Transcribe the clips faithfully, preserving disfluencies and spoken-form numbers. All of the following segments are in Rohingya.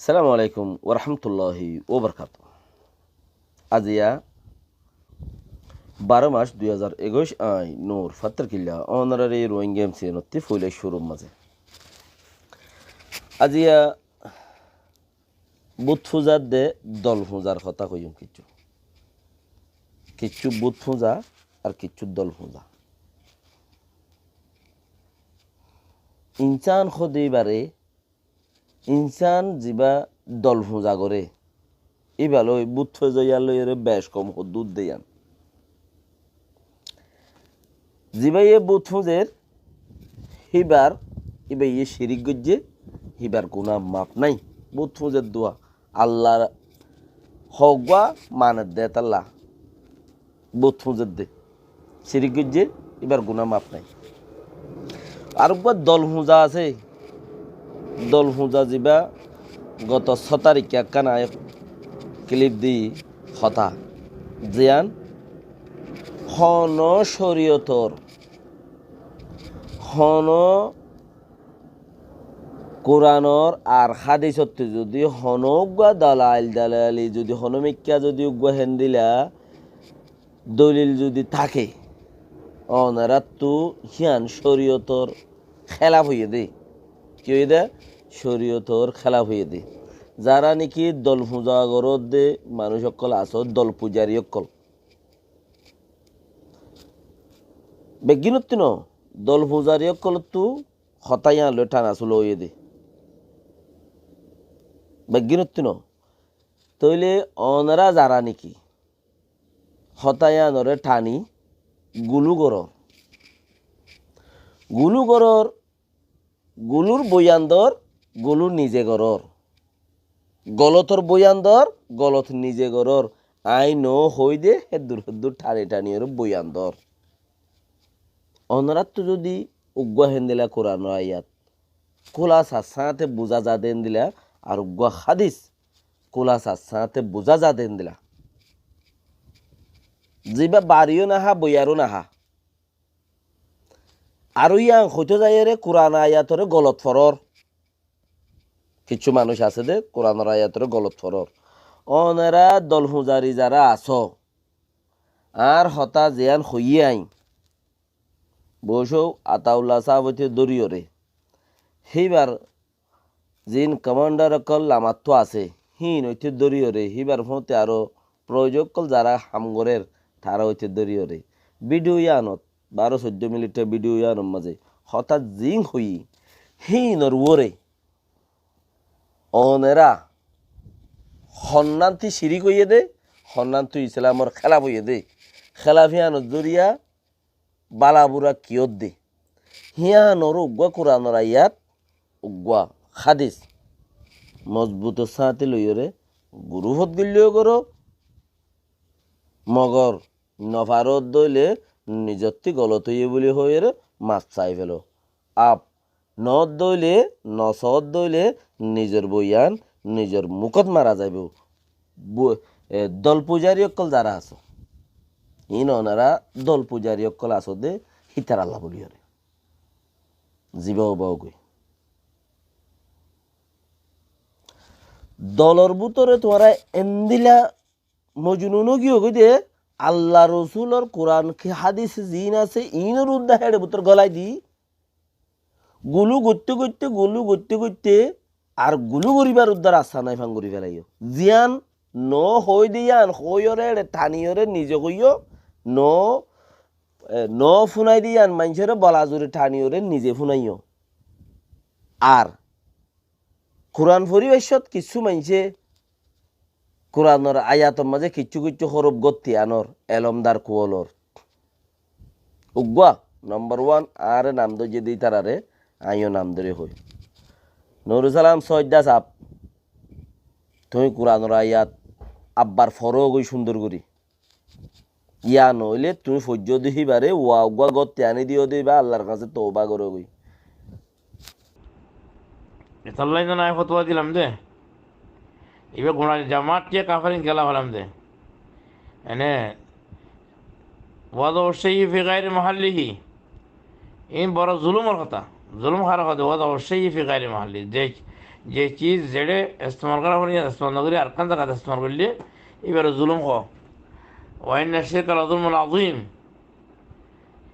Assalamu alaikum warahmatulláhi wabarakátuhu. Aziya baró mac dui házar ekuic, añí Nur Fattar Killa, ónorar e Rohingya M C N ottú foila cúrur mazé. Aziya bút fúzar de dol fúzar hotá hoiyum kiccú. Kiccú bút fúza ar kiccú dol fúza. Insán hóde ibáre, insán zibá dol fúza goré, íba loi bút fúza yían loiyóre bec kom hoddúr de yían. Zibáye bút fúzer, híbar, íbaye cirík goijjé, híbar guná maf nái. Bút fúzer dua, Allar hoggúa maner de tálla. Bút fúzer de. Cirík goijjé, íbar guná maf nái. Ar uggúa dol fúza asé. Dol fúza zibá goto só tarík ekkán aiyé kilip di hotá. Ziyán honó córiyotor, honó Kuranor ar hádisottú zodi honó uggúa dalail dalaili zodi honó mikká zodi uggúa héndila dolil zodi táke, onoráttu hían córiyotor hélaf óiye dé. Ki óiye dé? Córiyotor hélaf óiye dé. Zará néki dol fúza goródde manúic ókkol asó, dol fúzari ókkol. Beggínottú no, dol fúzari ókkolottú hotá yían loi thana sula óiye dé. Beggínottú no. Tóile onorá zará néki hotá yíanoré thani gulú gorór. Gulú gorór, gulúr boyan dór, gulú nize gorór. Golotor boyan dór, golot nize gorór. Añí noó hoói dé, héddur héddur thani thaniyoré boyan dór. Onoráttu zodi uggúa héndila Kuranor ayat kúlasar sáñte buzá za dé héndila, ar uggúa hádis kúlasar sáñte buzá za dé héndila. Zibá bariyó nahá, boiyaró nahá. Aró yían hoitó zaiyóre Kuranor ayatoré golot forór. Kiccú manúic asé dé Kuranor ayatoré golot forór. Onorá dol fúzari zará asó, añár hotá ziyán hoiyí añí, boucóu Ataulla sáb óite dóriyoré, híbar ziín komándar ókkol lamattú asé, híin óite dóriyoré, híbar fúañti aró proyojó ókkol zará ham gorér, tará óite dóriyoré. Bídiyo yíanot, baró soiddó minitor bídiyo yíanor mazé hotá ziín hoiyí, híinor uore onorá honnánti cirík óiye dé, honnánti Islamor hélaf óiye dé. Hélaf yíanor zoriya bála bura kiyódde. Híanoré uggúa Kuranor ayat, uggúa hádis mozbutor sáñte loiyóre gurúfot goillé goró, mogor nofaródde óile nizottí golot óiye buli hoiyóre maf sai félo. Af noódde óile, nosóodde óile nizor boiyan nizor mukót mara zaibou. Bu-, e, dol fúzari ókkol zará asó, iín onorá dol fúzari ókkol asó dé, hítarallá buli hoóre. Zibá óba ógoi. Dolor bútore tuáñra endila mojnun ói giyó goi dé, Alla Rosulor Kuran ki hádis ziín asé, iínor uddá héçe bútor golai di, gulú goitté goitté, gulú goitté goitté, ar gulú goríbar uddá rasta nai fán gorí félaiyó. Ziyán noó hoói de yían hoóiyoré éçe thaniyoré nize hoiyó, noó, e, noó fúnai de yían maincóre bola zuri thaniyoré nize fúnaiyó. Ar Kuran foríbar cót kissú maincé Kuranor ayator mazé kiccú kiccú hórof gótti anor elomdar kuwolor. Uggúa, nombor wan, añáre nam dóijje dé ítararé, aññíyo nam dóri hoói. Nurul Salam Soóidda sáb, tuñí Kuranor ayat abbar foró goi cúndor gorí. Yían noóile tuñí foijjó dé híbaré, uwa uggúa gótti aní diyó dé híba Allar hañsé touba goró goi. Etállai zane añí fotuwa dilam de, ibá guñçar jamaat ki kaferin gela hoilam de. Ene, وضع الشيء في غير محله. Iín boro zulumor hotá. Zulum haré hoó de, وضع الشيء في غير محله. Ze, Ze ciz zeçé estemal gorá foré, yían estemal no gorí arekkán zagat estemal goillé, íbaré zulum hoó. وإن الشرك لظلم عظيم.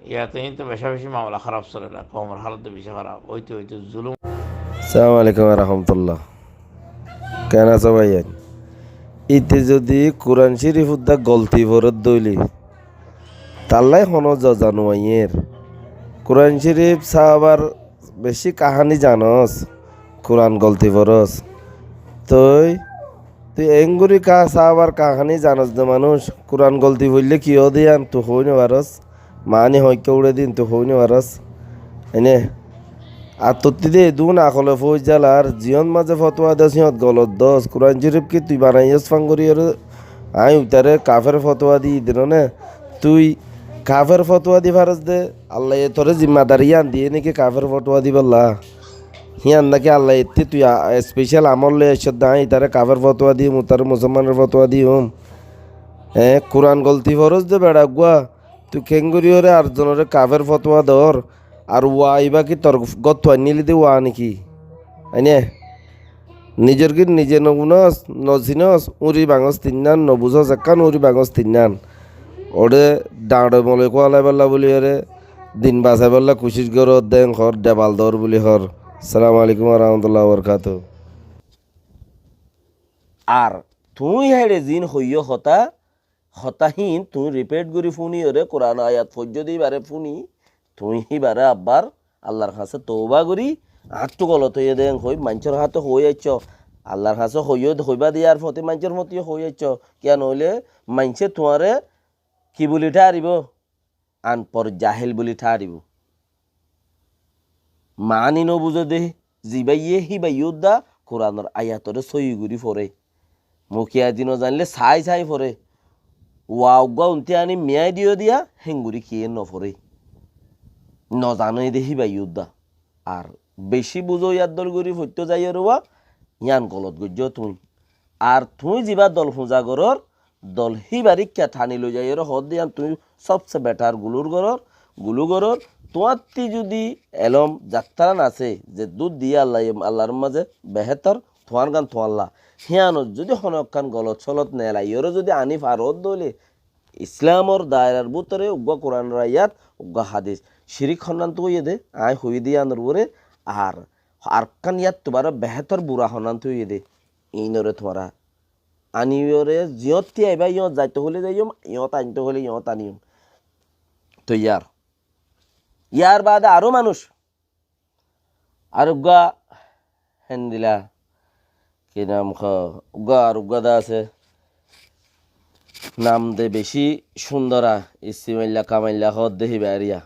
Yíañttu beca beci mamela háraf solér, koumor halot beca háraf, óite óite zulum. Assalamu alaikum wa rahmatullah. Keén asó báiyain? Íte zodi Kuran Córif uddá golti foródde óile, tallá honó zoza no aiyér. Kuran Córif sáabar beci kaháni zanos, Kuran golti forós. Tui, tui engorí ka sáabar kaháni zanos de manúic, Kuran golti foillé ki óde yían tui hoói no farós, maáni hoóikka uçé de yían tui hoói no farós. Ene, ar tottí de edún akole foói zalar, ziyót mazé fotuwa dos, híyót golot dos, Kuran Córif ki tui banaiyós fán goríyoré, aññí uitaré kafér fotuwa di de no né, tui kafér fotuwa di farós de, Allaye toré zimmadari yían diyé né ki kafér fotuwa dibálla? Hían náki Allaye ettí tui a-, especial amol loi aiccós de, aññí itaré kafér fotuwa diyum, utaré musolmanor fotuwa diyum? Eé, Kuran golti forós de beça uggúa, tui keéngoríyoré ar zonoré kafér fotuwa dor, ar wa ibá ki tor góttu ainníli de wa néki? Aine? Nizor gín nize no gunós, no sinós, úñri bangós tinnán, no buzós ekkán, úñri bangós tinnán. Óre dañçe moloi kúalaibálla buli óre, din basaibálla kucíc gorór, dén hoór, debal dór buli hoór. Assalamu alaikum wa rahmatullahi wa barakatuhu. Ar tuñí héçe ziín hoiyó hotá, hotá híin tuñí ripit gorí fúniyoré, Kuran ayat foijjó de íbaré fúni, tuñí híbaré abbar Allar hañsé touba gorí, añáttu golot óiye dé en hoói, maincór hañsé hoói aiccó. Allar hañsé hoiyó de, hoibá de yar foti, maincór foti hoói aiccó. Kiyá noóile maincé tuáñre ki buli tháribo? Anfor jahil buli tháribo. Maáni nobuzó de, zibáye híbaye uddá Kuranor ayatoré sóiyi gorí foré. Mukiya di nozainle sai sai foré. Wa uggúa untí aní miyái diyó diya, héngorí kiyé noforé. Nozané de híbaye uddá. Ar bicí buzó yar dol gorí foittó zaiyóre wa, yían golot goijjó tuñí. Ar tuñí zibá dol fuñza gorór, dol híbar ikká thani loi zaiyóre hoódde yían tuñí sobse betar gulur gorór, gulú gorór. Tuáñtti zudi elóm zattáran asé, zeddúr diyé Allaye, Allar mazé behétor, tuáñrgán tuáñlla. Híanot zudi honó ekkán golot solot nelaiyóre zudi aní faródde óile, Islamor daerar bútore uggúa Kuranor ayat, uggúa hadis. Cirik honnántu óiye dé, aññí hoiyí dé yíanor uore, ar, ar ekkán yáttu baró behétor bura honnántu óiye dé. Iínoré tuáñra aníyoré ziyótti aibá, yót zaito hoilé zaiyum, yót ainto hoilé yót aníyum. Toiyar. Yar baade aró manúic. Ar uggúa héndila, ki nam hoó, uggúa ar uggúa de asé. Nam de bicí cúndor, Ismailla Kamailla hoódde híba eriya.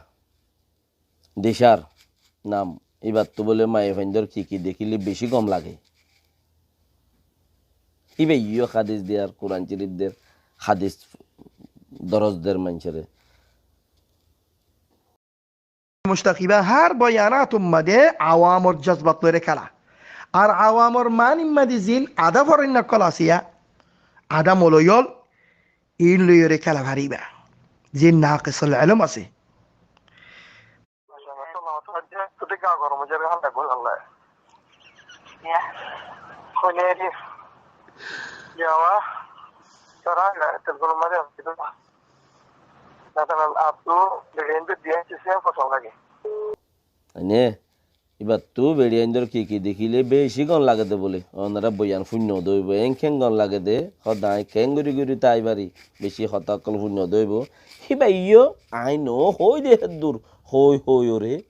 Dicár nam, íbattú bóle maiyafuaindór ki ki dekíle bicí gom lage. Íbayó hadis der, Kuran Córif der, hadis doros der maincóre. Muctaq ibá hár boyanát ummade awamor jozbat loire kéla. Ar awamor mani ummade zin adá forinna ókkol asé ya, adá moloiyól, iín loiyóre kéla faribá. Zin naqisul elóm asé. Ene, íbattú beçiyaindór ki ki dekíle bicí gom lage dé bóle. Onorá boyan fúinno dé óibo, eén keén gom lage dé, hoó dé aññí keén gorí gorí tái fari, bicí hotá ókkol fúinno dé óibo. Híbayó aññí noó hoói dé héddur, hoói hoóiyoré.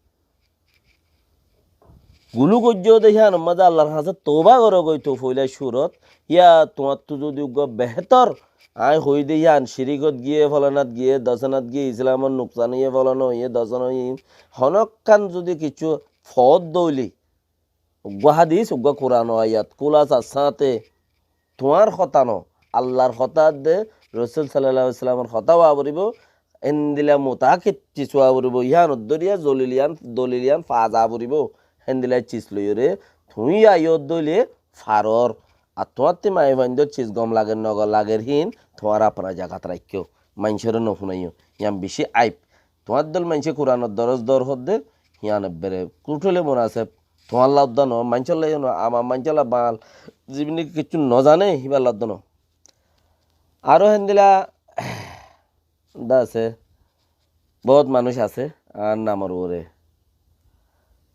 Gulú goijjó dé híyanor mazé Allar hañsé toubá gorógoi tou foila curot, yá tuáñttú zodi uggúa behétor, aññí hoói dé híyan cirikot giyé, folanat giyé, dosanat giyé, Islamor nuksan óiye, folana óiye, dosana óiye, honókkan zodi kissú foódde óile, uggúa hadis, uggúa Kuranor ayat, kúlasar sáñte tuáñr hotá noó, Allar hotá edde, Rosul sallallahu alaihi wasallamor hotá ówa foribó, endila mutaakid ciz ówa foribó, híyanor dóriya zolil yián, dolil yián faa za foribó, héndila ciz loiyóre tuñí aiyó dóile farór. Ar tuáñttú maiyafuaindór ciz gom lager, no gom lager híin tuáñra afnár zagat raikkó, maincóre no fúnaiyó, yián bicí aib. Tuáñr dol maincé Kuranor doros dor hoódde, híyan ebbere kúthole munaseb, Tuáñlla uddá no, maincólla yó no, amar maincólla bañal, zibine kessú no zane, híballa uddá no. Aró héndilla de asé, boóut manúic asé, añár namor uore.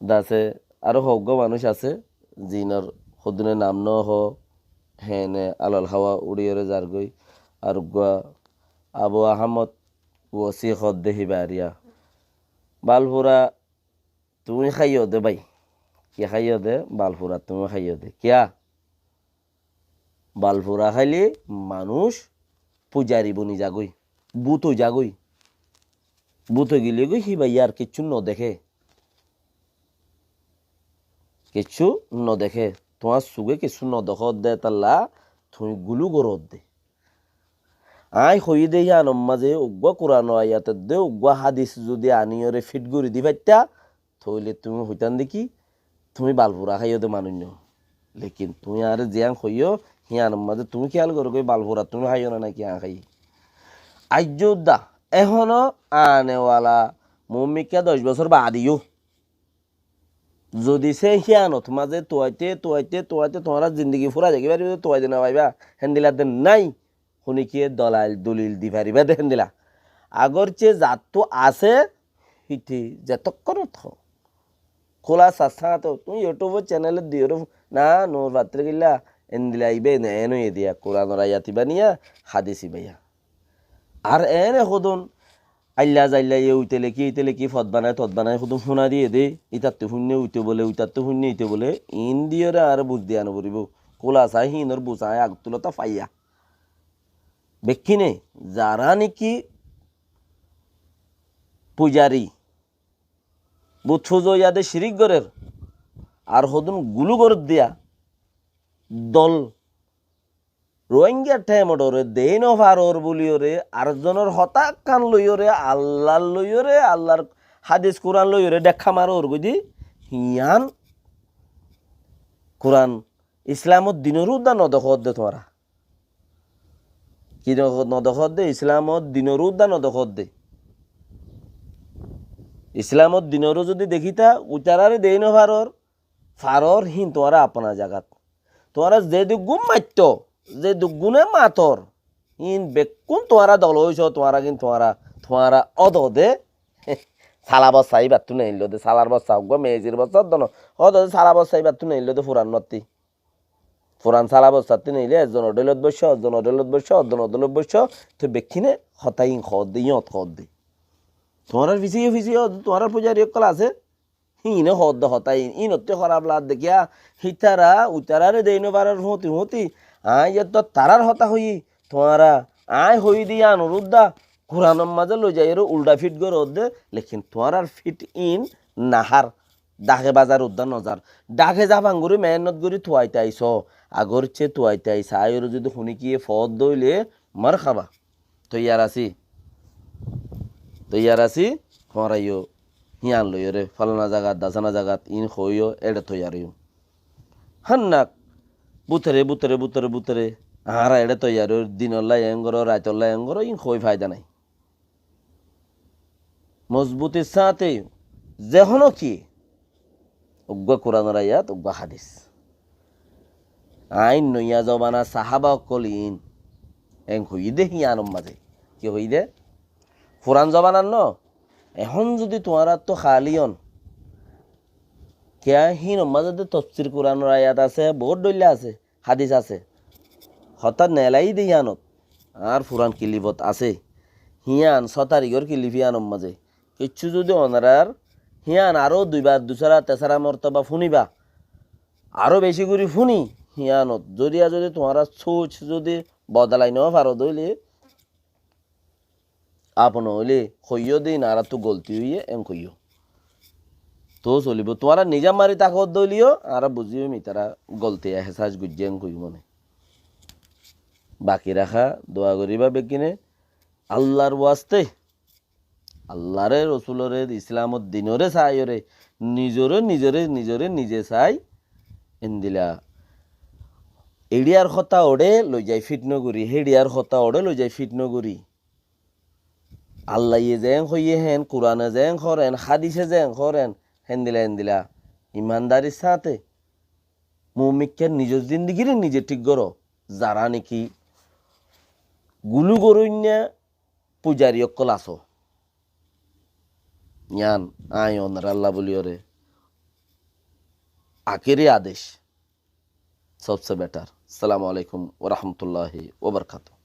De asé, aró hoggúa manúic asé, zinor hodúne nam no hoó, héne alal hawa uçíyore zargói, ar uggúa Abu Ahmod Wasi hoódde híba ariya. Balfura tuñí háiyo de bái. Ki háiyo de? Balfura tuñí háiyo de. Kiyá? Balfura háile manúic pujari boni zagói, bút ói zagói. Bút ói gile goi híbaye ar kessú no deké. Kessú no deké. Tuáñr suge kessú no dekó de talla tuñí gulú goró de. Aññí hoiyí de yíanor mazé uggúa Kuranor ayat edde, uggúa hádis zudi aníyore fit gorí di faittá, tóile tuñí hoitán de ki, tuñí balfura háiyo de manúic no. Lekin tuñí añáre ziyán hoiyó, híanor mazé tuñí kiyál goró goi balfura tuñí háiyo né naki aññí háiyi. Aijjó uddá, ehóno anewala muúmikká doc bosór baade yó zudi sé híanot mazé tuaite, tuaite, tuaite tuáñra zindigi fúrai zagói, tuaite no faibá, héndilla de nái. Honikiye dolail dolil di faribá de héndilla. Agorce zattú asé, híte zetókkonot hoó. Kúlasa sáñte tuñí YouTube channel diyóre na, Nur Fatrikilla, endilla ibá ene, en óiye diya, Kuranor ayat ibá niya, hádis ibá ya. Ar ene hodún ailla zailla ye uite leki, ite leki, fot banai, tot banai, hodún fúna diye de, itattú fúinne uite bole, itattú fúinne ite bole, in diyóre añáre buz diya no foribó. Kúlasa hínor buz aññí agottú lóta faiya. Bekkíne, zará niki pujari, but fuzo yade cirik gorér, ar hodún gulú gorér diya, dol Rohingya thémodore deí no faror buliyóre, ar zonor hotá ekkán loiyóre, Allar loiyóre, Allar hádis Kuran loiyóre dhekká maror goi de, híyan Kuran Islamor dinor uddá no dekódde tuáñra. Ki no, no dekódde? Islamor dinor uddá no dekódde. Islamor dinor zudi dekíta, utarare deí no faror, faror hín tuáñra apna zagat. Tuáñra ze duggún maittó, ze duggúne mator, hín bekkún tuáñra dol óiso, tuáñra gin tuáñra, tuáñra ódode, sala bossa íbattú neillóde, salar bossa uggúa, mezir bossa óddo no, ódode sala bossa íbattú neillóde furan nottí. Furan sala bossattí neillé, ezzonor dhoilot boiccó, ezzonor dhoilot boiccó, ezzonor dhoilot boiccó, toi bekkíne hotá hín hoódde, yíñot hoódde. Tuáñrar fisiyé fisiyé ódde, tuáñrar fujari ókkol asé, híine hoódde hotá hín, híinottí hóraf laadde kiyá, hítara, uitarare deí no farar fúñti fúñti, aññí yétto tarár hotá hoiyí, tuáñra, aññí hoiyí de yíanor uddá, Kuranor mazé loizaiyóre uldha fit goródde, lekin tuáñrar fit ín nahár, dhake bazar uddá nozar, dhake zaban gorí meénnot gorí tuaite aisó, agorce tuaite aisá, aiyóre zudi honikiye foódde óile, marhaba. Toiyar así, toiyar así, tuáñra yó híyan loiyóre, falana zagat, dasana zagat, in hoiyó, eçe toiyar óiyo. Hánnak, bútore, bútore, bútore, bútore, añára eçe toiyar óir, dinolla eén goró, raitolla eén goró, in hoi faida nái. Mozbutir sáñte, ze honó ki, uggúa Kuranor ayat, uggúa hádis. Aññí noiya zobana sahaba ókkol iín. En hoiyí de híyanor mazé. Ki hoiyí de? Furan zobanar no. Ehón zudi tuáñrattú háli on, kiyá hínor mazé de tofsir Kuranor ayat asé, boóut dhoilla asé, hádis asé. Hotá neelai de híyanot. Añár furan kilifot asé. Híyan só tarikór kilif híyanor mazé. Kiccú zudi onorár híyan aró duibar, dusára, tesára mortoba fúniba, aró bicí gorí fúni, híyanot zoriya zudi tuáñra sóoc zudi bodolai no faro de óile, apna óile hoiyó de ín añáráttu golti óiye, en hoiyó. Toó solibó, tuáñra nizam mari táko de óile yó, añára buzí óim ítara golti ehsas goijjé, en hoiyó mone. Baki raká, dua goríba bekkíne, Allar waste. Allaré, Rosuloré, Islamor dinoré saáiyoré, nizoré, nizoré, nizoré, nize saái, endila. Eçíyar hotá oçé loizai fit nogorí, héçiyar hotá oçé loizai fit nogorí. Allaye zeén hoiyé héen, Kurane zeén hoór héen, hádise zeén hoór héen, héndila, héndila. imandarir sáñte muúmikká nizor zindigiré nize thík goró, zará néki gulú goróinna pujari ókkol asó. Yián aññí onorálla bóliyoré akéri adec, sobse betar. Assalamu alaikum wa rahmatullahi wa barakatuhu.